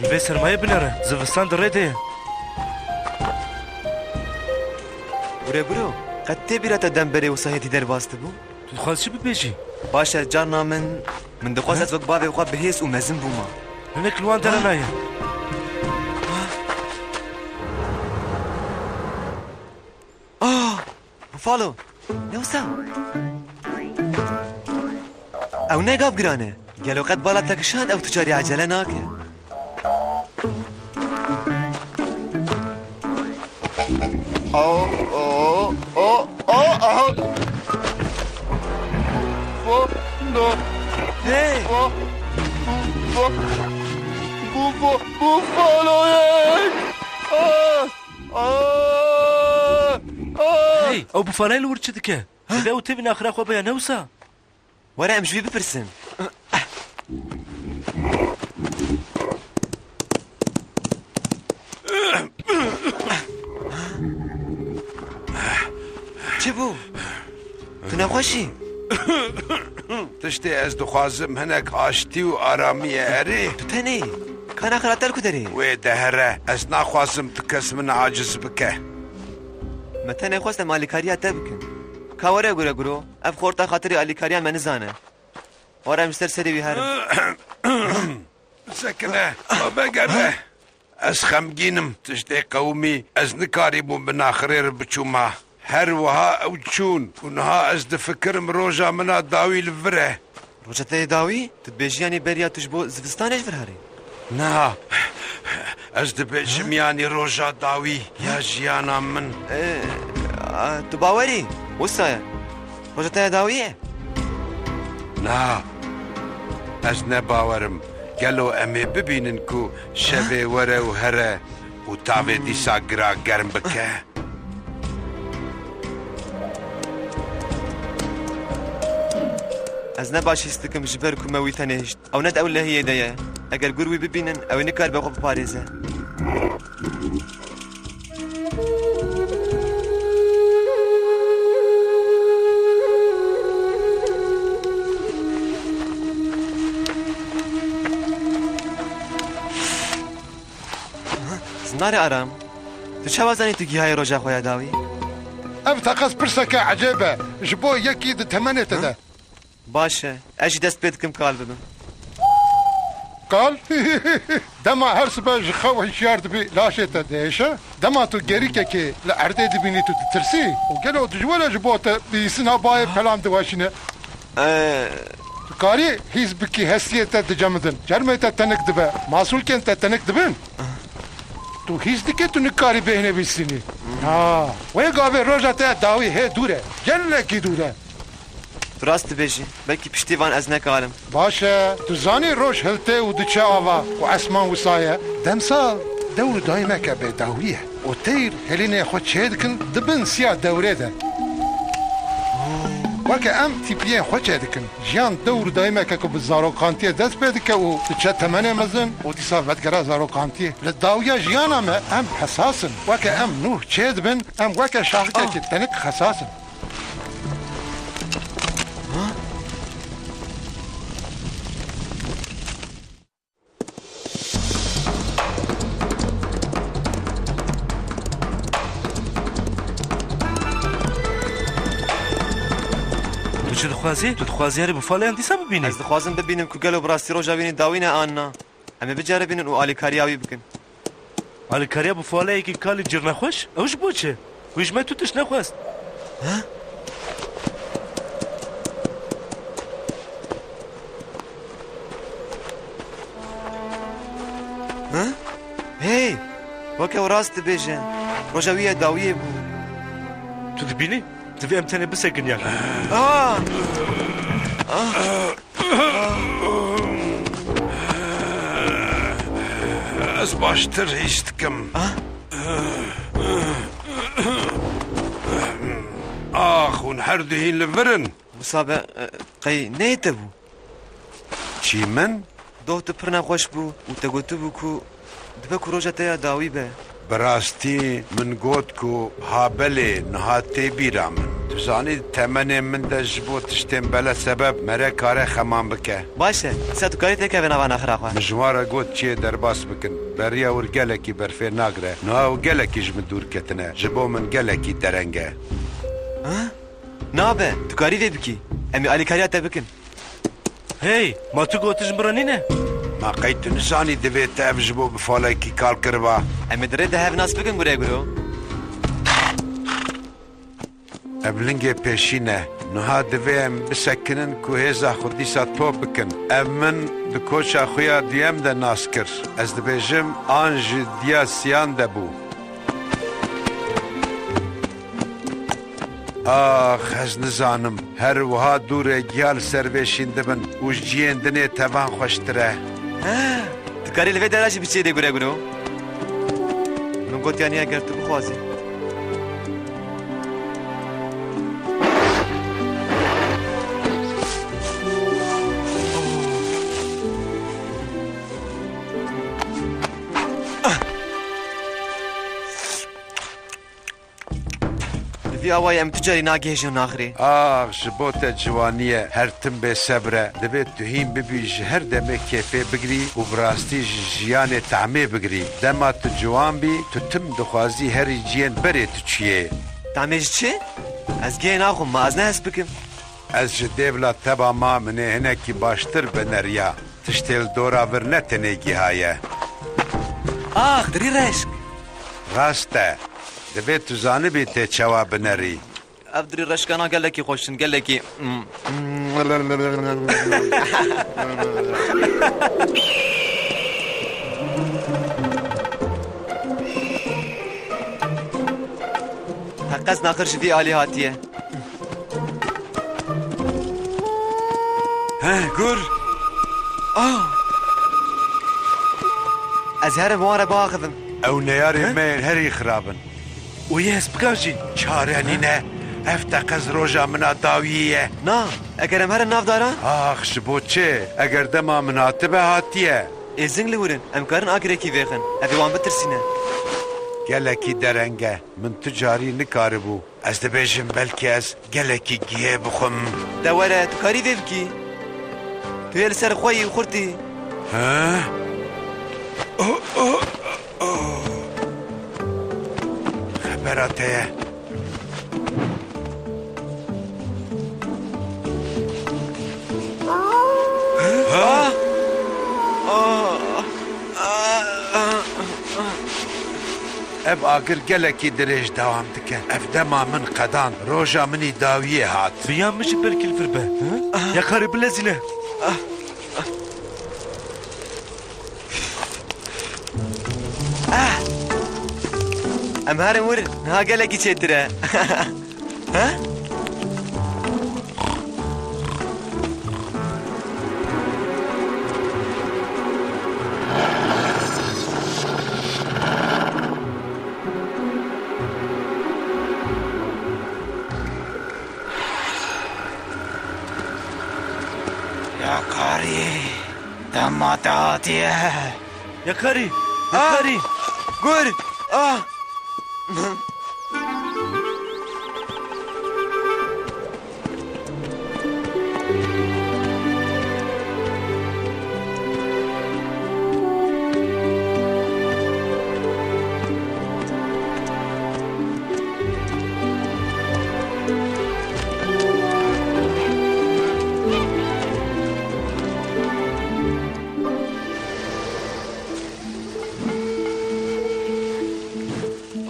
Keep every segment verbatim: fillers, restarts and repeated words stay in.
Li vê sermayê binêre, zivistan di rê de ye. Gure guro, qet tê bîra te dem berê wisa hêdî derbas dibû? Tu dixwazî çi bibêjî? Baş e, carna min, min dixwest Hı? ez wek bavê xwe bihêz û mezin bûma. Hinek li wan dere Ha? nayê. Ah! Bufalo! Ne wisa? Ew ne gav giran e. Gelo qet bala te kişand ew tu carî ecele nake. Oh, oh, oh, oh, oh. Vo, no. Hey! Vo, vo, bu, vo, bufalo ye. Ah, ah, ah. Hey, ew bufalay li wir çi dike? Divê ew tevî naxira xwe baya ne wisa? Were em ji wî bipirsin. Çi bû? Tu nexweş î? Tiştê ez dixwazim hinek aştî û aramiyê erê. Tu tenê yî. Kana xiratel ku derê? Wê dehere. Ez naxwazim tu kes min aciz bike. Me tenê xwest em alîkariya te bikin. Ka were gure guro, ev xorta xatirê alîkariya me nizane. Were em ji ser serê wî herin. Sekine, vegere. Ez xemgîn im. Tiştê qewimî, ez nikarîbûm bi naxirê re biçûma. Her wiha ew çûn û niha ez difikirim roja min a dawî li vir e. Roja te yê dawî? Tu dibêjî yanî beriya tu ji bo zivistanê ji vir herî? Na. Ez dibêjim yanî roja dawî ya jiyana min. Ê, a, tu bawerî? Wisa ye. Roja te ya dawî ye? Na. Ez ne bawer im. Gelo em ê bibînin ku şevê were û here û tavê dîsa gira germ bike? Ez ne baş hîs dikim ji ber ku me wî tenê hişt. Ew ne di ewlehiyê de ye. Eger gur wî bibînin, ew ê nikaribe xwe biparêze. Zinarê Aram, tu çawa zanî tu gihayê roja xwe ya dawî? Ev teqez pirseke ecêb e ji bo yekî di temenê te de. Baş e, ez jî dest pê dikim kal bibim. Kal? Dema her sibe ji xew hişyar dibî, laşê te diêşe. Dema tu gerîkekê li erdê dibînî, tu ditirsî? Û gelo dijwar e ji bo te bihîstina bayê pelan diweşîne? Ee. Tu karî hîs bikî hestiyê te dicemidin, çermê te tenik dibe, masûlkên te tenik dibin? Tu hîs dikî tu nikarî bêhne bîstînî? Ha, wê gavê roja te dawî hê dûr e, gelekî dûr e. Tu rast dibêjî. Belkî piştî van ez nekarim. Baş e. Tu zanî roj hiltê û diçe ava û esman wisa ye. Demsal dewr daîmeke bêdawî ye û teyr hêlînê xwe çêdikin di bin siya dewrê de. Weke em tîpiyên xwe çêdikin. Jiyan dewr daîmeke ku bi zarokantiyê dest pê dike û diçe temenê mezin û dîsa vedigere zarokantiyê. Li dawiya jiyana me em hesas in. Weke em Nûh çêdibin, em weke şaxikekî tenik hesas in. Tu çi dixwazî? Tu dixwazî herî bifaleyan dîsa bibînî? Ez dixwazim bibînim ku gelo bi rastî roja wînî dawî ne an na. Em ê biceribînin û alîkariya wî bikin. Alîkariya bi faleyekî kalî cîrnexweş? Ew ji bo çi? Wî ji me tu tişt nexwest. Ha? Ha? Hey! Weke ew rast dibêje. Roja wî ya dawiyê bû. Tu dibînî? Divê em tenê bisekin ya. Ah! Ah! Ez baştir hîs dikim. Ah? Ax, hûn her du hîn li vir in. Wisa be, e, qey neyê te bû? Çî min? Doh tu pir nexweş bû û te gotibû ku dibe ku roja te ya dawî be. Bi rastî min got ku ha belê niha tê bîra min. Tu Zanî, temenê min de ji bo tiştên belesebeb mere kare xeman bike. Baş e, dîsa tu karî têkeve nava naxira xwe. Min ji wan re got çiyê derbas bikin. Beriya wir gelekî berfê nagire. Niha ew gelekî ji min dûr ketine. Ji bo min gelekî dereng e. Ha? Nabe, tu karî vê bikî. Em ê alîkariya te bikin. Hey, ma tu gotin ji min re nîne? Ma qey tu nizanî divê te ev ji bo bifalekî kal kiriba? Em ê di rê de hev nas bikin gure guro. Ev lingê pêşîn e. Niha divê em bisekinin ku hêza xwe dîsa top bikin. Ev min di koça xwe ya duyem de nas kir. Ez dibêjim, an ji diya siyan de bû. Ax, ez nizanim. Her wiha dû rêgiya li ser vê şîndibin û ji cihên dinê tevan xweştir e. He, tu karî li vê dera jî biçî dê gure guro. Min got, yanî eger tu bixwazî. Bi vî awayî em tu carî nagihêjin naxirê. Ax, ji bo te ciwanî ye, her tim bêsebr e. Divê tu hîn bibî, ji her demê kêfê bigirî û bi rastî ji jiyanê tahmê bigirî. Dema tu ciwan bî, tu tim dixwazî herî ciyên berê tu çiyê. Tahmê ji çi? Ez gihê naxwim, ma ez ne hesp bikim. Ez ji dêvla teba ma min ê hinekî baştir bineriya. Tiştê li dora vir ne tenê gihaye. Ax, dirî reşk. Rast e. Divê tu zanibî tê çawa binerî. Ev dirî reşkana gelekî xweş in, gelekî. Heqes naxir ji vî alî hatiye. Heh, gur. Ah! Ez herim wan re biaxivim. Ew neyarên He? me yên herî xirab in. Û yê hespika jî? Çare nîne. Ev teqez roja min a dawiyê ye. Na, eger em herin nav daran? Ax, ji bo çi? Eger dema min hatibe, hatiye. Ê zing li wir in. Em karin agirekî vêxin. Ev ê wan bitirsîne. Gelekî dereng e. Min tu carî nikaribû. Ez dibêjim, belkî ez gelekî gihê bixwim. De were, tu karî vê bikî. Tu yê li ser xwe yî û xurt î. He? Oh, oh, oh. Xebera te ye. Ha? Ah! Ah! Ah! Ev agir gelekî dirêj dewam dike. Ev dema min qedand. Roja min î dawiyê hat. Bi ya min jî belkî li vir be. Hı? Ya karî bilezîne. Ah! Em herin wir, niha gelekî çêtir e. Ha? Ya karî, dema te hatiye. Ya karî, ya Ah! karî. Gur! Ah!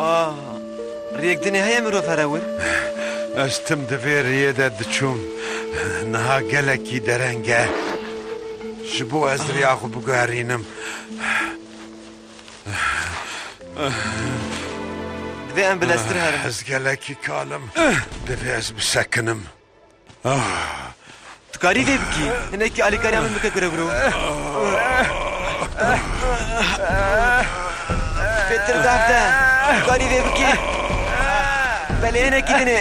Ah, riyek dinê heye mirov here wir? Ez tim di vê riyê de diçûm. Niha gelekî dereng e. Ji bo ez riya xwe biguherînim. Divê em bileztir herin. Ez gelekî kal im. Divê ez bisekinim. Ah. Tu karî vê bikî. Hinekî alîkariya min bike gure guro. Fêtir dehf de. Tu karî vê bikî. Belê hinekî dinê.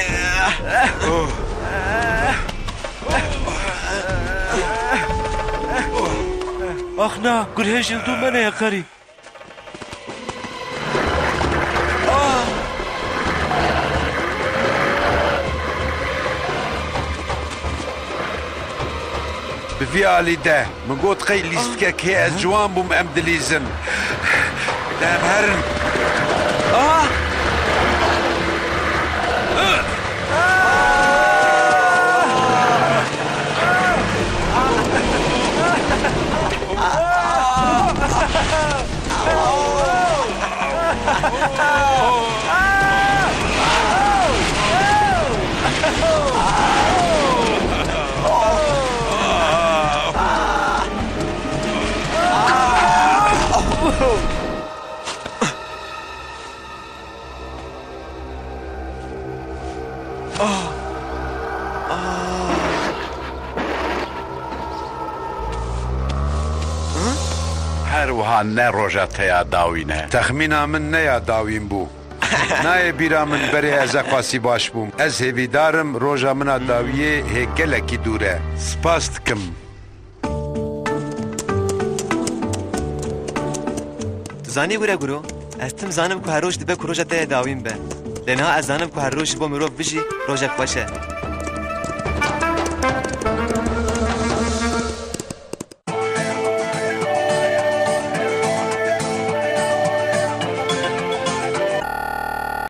Ax na, gurhêj li dû me ne ya karî. Ah! Vî alî de. Min got qey lîstikek hê ez ciwan bûm em dilîzin. Dem herin. Ah! Her wiha ne roja te ya dawîn e. Texmîna min ne ya dawîn bû. Nayê bîra min berê ez eqasî baş bûm. Ez hêvîdar im roja min a dawiyê hê gelekî dûr e. Spas dikim. Tu zanî wire guro? Ez tim zanim ku her roj dibe ku roja te ya dawîn be. Lê niha ez zanim ku her roj ji bo mirov bijî rojek xweş e.